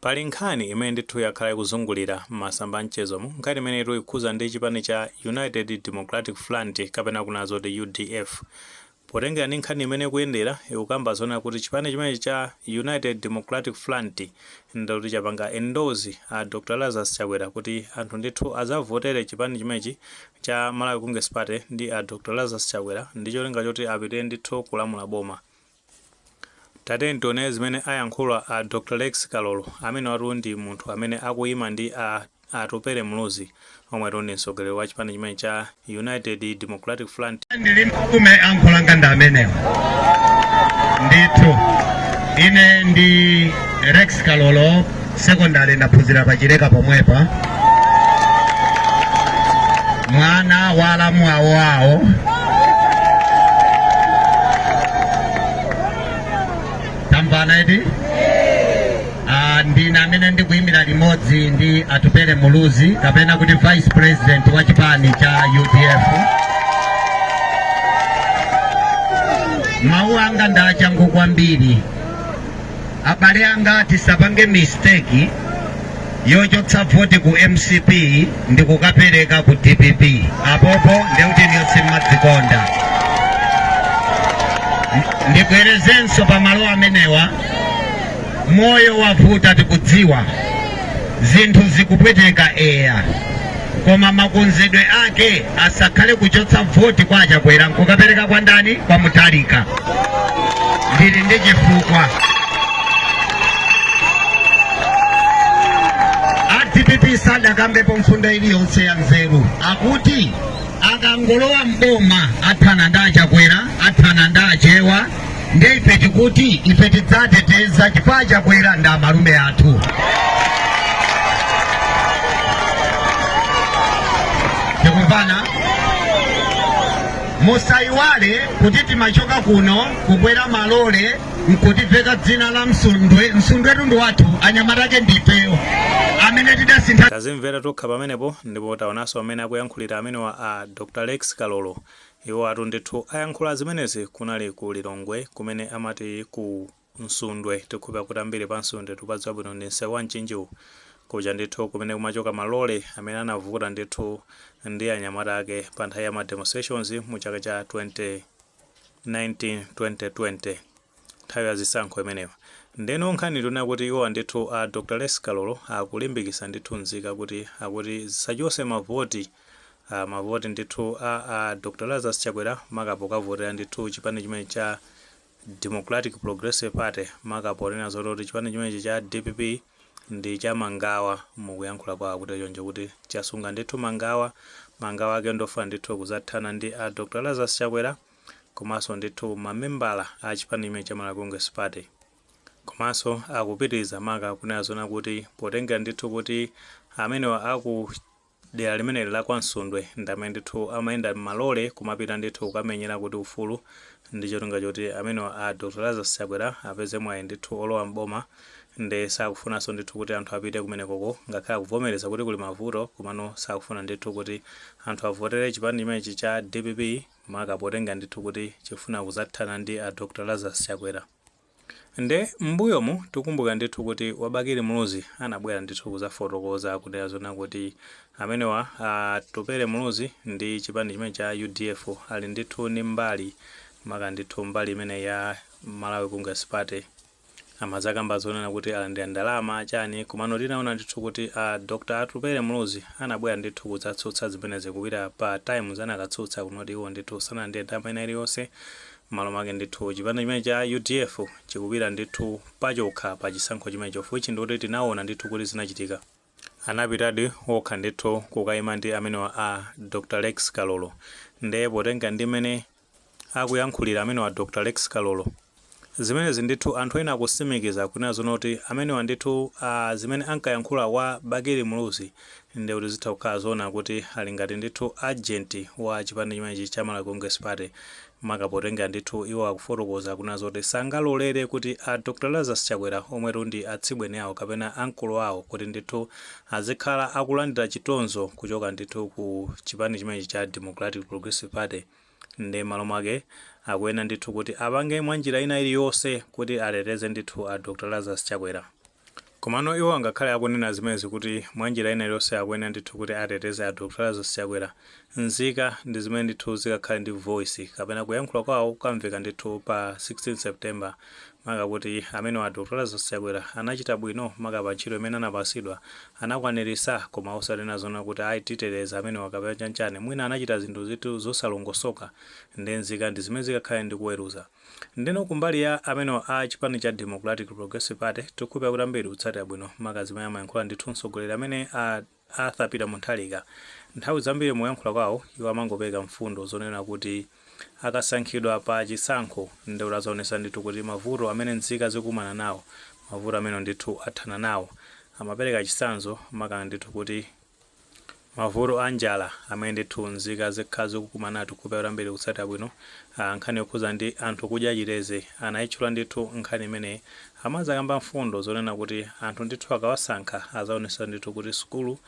Pali nkhani imene ndithu yakhala ikuzungulira m'masamba a mchezomu. Nkhani imeneyitu ikukhuza ndi chipani cha United Democratic Front kapena kunena zoti udf. Potengera ndi nkhani imene ikuyendera, ikukamba zonena kuti chipani chimenechi cha United Democratic Front ndikuti chapanga endorse a Dr Lazarus Chakwera kuti anthu ndithu azavotere chipani chimenechi cha Malawi Congress Party ndi a Dr Lazarus Chakwera ndi cholinga choti apitire ndithu kulamula boma. Tatiyeni tione zimene ayankhula a Dr Rex Kalolo, amenewatu ndi munthu amene akuyima ndi a Atupele Muluzi omwetu ndi mtsogoleri wa chipani chimene cha United Democratic Front. Ndili mtume ankhulanga ndi amenewo ndithu. Ine ndi Rex Kalolo, sekondari ndaphunzira pa Chileka pomwepa, mwana wa alamu awo awo. Tamvana eti? Ah, ndine amene ndikuyimira limodzi ndi Atupele Muluzi kapena kuti vice president wa chipani cha UDF. Mawu anga ndi achangu kwambiri. Abale anga, tisapange mistake yochotsa voti ku MCP ndi kukapereka ku DPP. Apopo ndekuti inuyo simmadzikonda. Ndibwerezenso pa malo amenewa, moyo wavuta, tikudziwa zinthu zikupweteka, eya, koma makonzedwe ake asakhale kuchotsa voti kwa Achakwera nkukapereka kwa ndani? Kwa Mutharika. Ndili ndi chifukwa. A DPP sadakambepo mfundo iliyonse ya nzeru. Akuti akangolowa mboma athana ndi Achakwera, athana ndi Achewa. Ndiye ife tikuti ife tidzateteza chifukwa Achakwera ndi amalume athu. Tikumvana? Musayiwale kuti timachoka kuno kukwera malole nkutiveka dzina la Msundwe. Msundwetu ndi wathu, anyamata ake ndifeyo amene tidasintha. Tazimvera tokha pamenepo ndipo taonanso amene akuyankhulira amenewa a Dr Rex Kalolo. Iwowatu ndithu ayankhula zimenezi kunali ku Lilongwe kumene amati ku Msundwe. Tikhulupira kuti ambiri pa Msundwe tikupadziwa bwino ndi msewu wa Mchinjiwu kuja ndithu kumene kumachoka malole amene anavuta ndithu ndi anyamata ake pa nthawi ya ma demonstrations mu chaka cha 2019 2020 nthawi ya zisankho imeneyo. Ndeno nkhani ndi yonena kuti iwowa ndithu a Dr Rex Kalolo akulimbikisa ndithu nzika kuti akuti zisachose mavoti mavoti ndithu a Dr Lazarus Chakwera maka pokavotera ndithu chipani chimene cha Democratic Progressive Party maka ponena zoti chipani chimenechi cha dpp ndi cha mangawa. Mukuyankhula kwawo kuti choncho kuti chasunga ndithu mangawa, mangawa ake ndofuna ndithu kuzathana ndi a Dr Lazarus Chakwera komanso ndithu mamembala a chipani chimene cha Malawi Congress Party. Komanso akupitiriza maka kunena zona kuti potengera ndithu kuti amenewa aku dera limeneli la kwa Msundwe ndi amene ndithu amayenda m'malole kumapita ndithu kukamenyera kuti ufulu ndi cholinga choti amenewa a Dr Lazarus Chakwera apeze mwayi ndithu olowa m'boma, nde sakufunanso ndithu kuti anthu apite kumenekoko ngakhale akuvomereza kuti kuli mavuto, komano sakufuna ndithu kuti anthu avotere chipani chimenechi cha dpp maka potenga ndithu kuti chifuna kuzathana ndi a Dr Lazarus Chakwera. Nde mmbuyomu tikukumbuka ndithu kuti wa Bakili Muluzi anabwera ndithu kuzafotokoza kunena zona kuti amenewa a Atupele Muluzi ndi chipani chimene cha udf ali ndithu ndi mbali maka ndithu mbali imene ya Malawi Congress Party. Amazakamba zonena kuti alandira ndalama chani, komano tinaona ndithu kuti a Dr Atupele Muluzi anabwera ndithu kudzatsutsa zimenezi kupita pa Times, anakatsutsa kunoti iwo ndithu sanalandire ndalama ina iliyonse. Mmalo mwake ndithu chipani chimene cha udf chikupita ndithu pachokha pa chisankho chimenecho, of which ndikuti tinaona ndithu kuti zinachitika. Anapitadi okha ndithu kukayima ndi amenewa a Dr Rex Kalolo. Nde potenga ndi mmene akuyankhulira amenewa Dr Rex Kalolo, zimenezi ndithu anthu ena akusimikiza kunena zoona kuti amenewa ndithu zimene ankayankhula wa Bakili Muluzi nde kuti zitha kukhala zoona kuti ali ngati ndithu agent wa chipani chimenechi cha Malawi Congress Party, maka potengera ndithu iwo akufotokoza kunena zoti sangalolere kuti a Dr Lazarus Chakwera omwetu ndi atsibweni awo kapena ankolo awo kuti ndithu azikhala akulandira chitonzo kuchoka ndithu ku chipani chimenechi cha Democratic Progressive Party. Nde malo mwake akuyenera ndithu kuti apange mwanjira ina iliyonse kuti ateteze ndithu a Dr Lazarus Chakwera. Komano iwo angakhale akunena zimenezi kuti mwanjira ina iliyonse akuyenera ndithu kuti ateteze a Dr Lazarus Chakwera, nzika ndi zimene ndithu zikakhale ndi voice kapena kuyankhula kwawo kukamveka ndithu pa 16 September, maka kuti amene a Dr Lazarus Chakwera anachita bwino, maka pa ntchito imene anapasidwa anakwanirisa, koma osanena zona kuti ayi, titeteza amene wakapena chanchani. Mwina anachita zinthu zithu zosalongosoka, ndi nzika ndi zimene zikakhale ndi kuweruza. Ndeno kumbali ya amene a chipani cha Democratic Progressive Party, tikukhulupirira kuti ambiri kutsatira bwino maka zimene amayankhula ndithu mtsogoleri amene a Arthur Peter Mutharika. Nthawi zambiri muyankhula kwawo iwo amangopereka mfundo zonena kuti akasankhidwa pa chisankho ndekuti azaonesa ndithu kuti mavuto amene nzika zikumana nawo, mavuto amene ndithu athana nawo. Amapereka chitsanzo maka ndithu kuti mavuto a njala amene ndithu nzika zikhala zikukumana nawo, tikukhulupirira kuti ambiri kutsatira bwino nkhani yokhuza ndi anthu kudya chiteze, anayitchula ndithu nkhani imeneyi. Amazakamba mfundo zonena kuti anthu ndithu akawasankha azaonesa ndithu kuti sukulu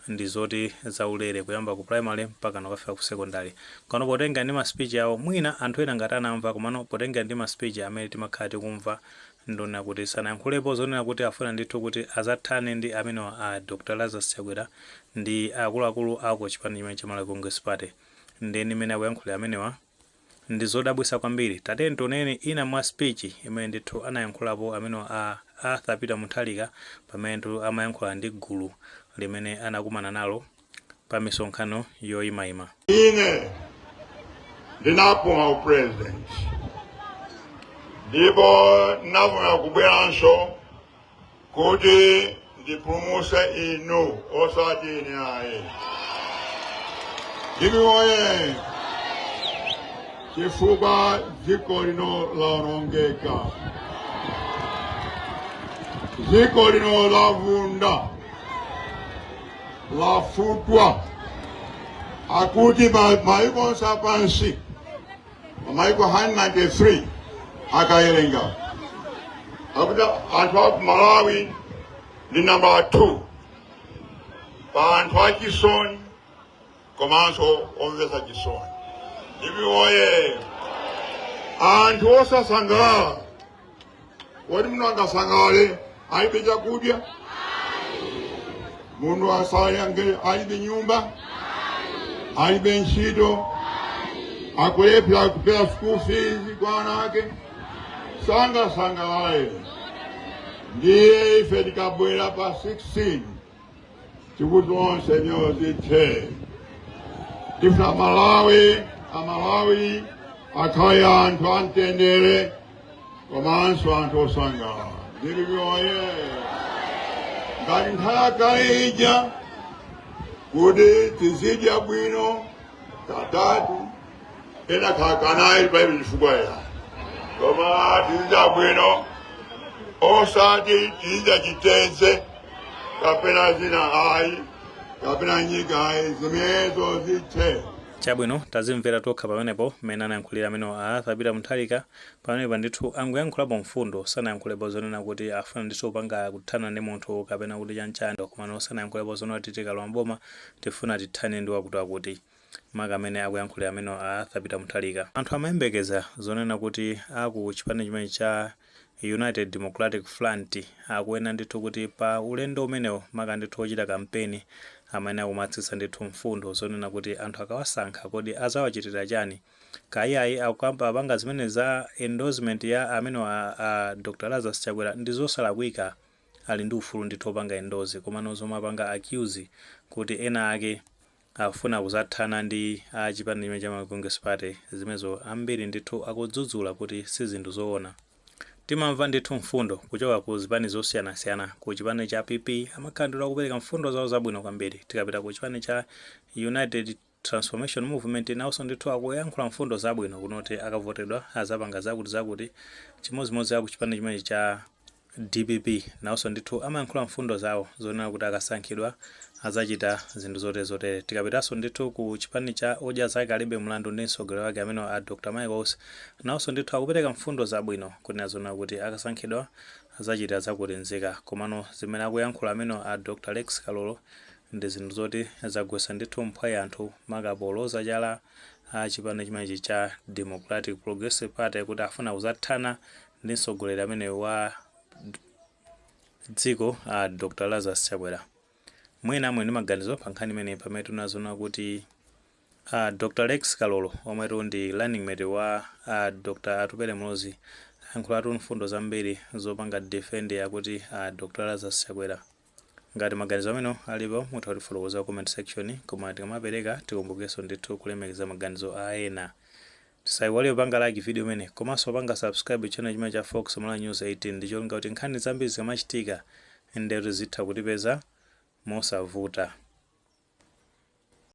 ndi zoti zaulere kuyamba ku primary mpaka nakafika ku secondary. Kano potenga ndi ma speech awo, mwina anthu ena ngati anamva, komano potenga ndi ma speech amene timakhala tikumva, ndona kuti sanayankhulepo zonena kuti afuna ndithu kuti azathane ndi amene a Dr Lazarus Chakwera ndi akuluakulu ako chipani chimene cha Malawi Congress Party. Ndeni imene akuyankhulira amenewa ndi zodabwitsa kwambiri. Tatiyeni tioneni ina mwa speech imene ndithu anayankhulapo amene a Arthur Peter Mutharika pamene ndithu amayankhula ndi gulu limene anakumana nalo pa misonkhano yoyimayima. Ine ndinapuma upresident ndipo ndinafuna kubweranso kuti ndipulumuse inu, osati ine ayi. Ndimi woye, chifukwa dziko lino laonongeka, dziko lino lavunda, lafutwa. Akuti maiko onse apansi, maiko 193 akayerenga, akuti anthu aku Malawi ndi namba 2 pa anthu achisoni komanso omvetsa chisoni. Ndimi woye, anthu osasangalala. Kodi munthu angasangalale alibe chakudya? Munthu asayange alibe nyumba, alibe ntchito, akulephera kupeza school fees kwa ana ake, sangasangalale. Ndiye ife tikabwera pa 16 tikuti onse nyoyo zithe. Tifuna Malawi, Amalawi akhale anthu amtendere komanso anthu osangalala. Ndiliyoye ngati nthawi yakale ija, kuti tizidya bwino katatu, ena khala kanayi, palibe chifukwa ya, koma tizidya bwino, osati tizidya chitedze kapena zina ayi, kapena nyika ayi, zimenezo zithe. Chabwino, tazimvera tokha pamenepo mmene anayankhulira amene a Arthur Peter Mutharika. Pamenepa ndithu angoyankhulapo mfundo, sanayankhulepo zonena kuti afuna ndithu kupanga kuthana ndi munthu kapena kuti chanchani, komano sanayankhulepo zonena kuti tikalowa mboma tifuna tithane ndi wakuti wakuti. Maka amene akuyankhulira amene a Arthur Peter Mutharika, anthu amayembekeza zonena kuti aku chipani chimene cha United Democratic Front akuena ndithu kuti pa ulendo umenewo, maka ndithu ochita kampeni, amene akumatsitsa ndithu mfundo zonena kuti anthu akawasankha kodi azawachitira chani. Kayiayi akukamba apanga zimene za endorsement ya amene a Dr Lazarus Chakwera ndi zosalakwika, ali ndi ufulu ndithu opanga endorse, komano zomwe apanga accuse kuti ena ake afuna kuzathana ndi a chipani chimene cha Malawi Congress Party, zimenezo ambiri ndithu akudzudzula kuti si zinthu zoona. Timamva ndithu mfundo kuchoka ku zipani zosiyanasiyana. Ku chipani cha PP amakhala ndithu akupereka mfundo zawo zabwino kwambiri. Tikapita ku chipani cha United Transformation Movement, nawonso ndithu akuyankhula mfundo zabwino kunoti akavotedwa azapanga zakuti zakuti. Chimodzimodzi aku chipani chimene cha DPP, nawonso ndithu amayankhula mfundo zawo zonena kuti akasankhidwa azachita zinthu zotere zotere. Tikapitanso ndithu ku chipani cha Odya Zake Alibe Mlandu ndi mtsogoleri wake amene a Dr Michael Usi, nawonso ndithu akupereka mfundo zabwino kunena zonena kuti akasankhidwa azachita zakuti nzika. Komano zimene akuyankhula amene a Dr Rex Kalolo ndi zinthu zoti zagwetsa ndithu mphwayi anthu, maka poloza chala a chipani chimenechi cha Democratic Progressive Party kuti afuna kuzathana ndi mtsogoleri amene wa Dziko a Dr Lazarus Chakwera. Mwina muli ndi maganizo pa nkhani imeneyi, pamene tinazona kuti Dr Rex Kalolo, omwetu ndi running mate wa Dr Atupele Muluzi, ayankhulatu mfundo zambiri zopanga defend yakuti Dr Lazarus Chakwera. Ngati maganizo amene alipo, mutha kutifotokoza comment section, koma tikamapereka tikumbukenso ndithu kulemekeza maganizo a ena. Tisayiwale kupanga like video imene, komanso panga subscribe channel chimene cha Fox Malawi News 18, ndi cholinga kuti nkhani zambiri zikamachitika ndetu zitha kutipeza mosavuta.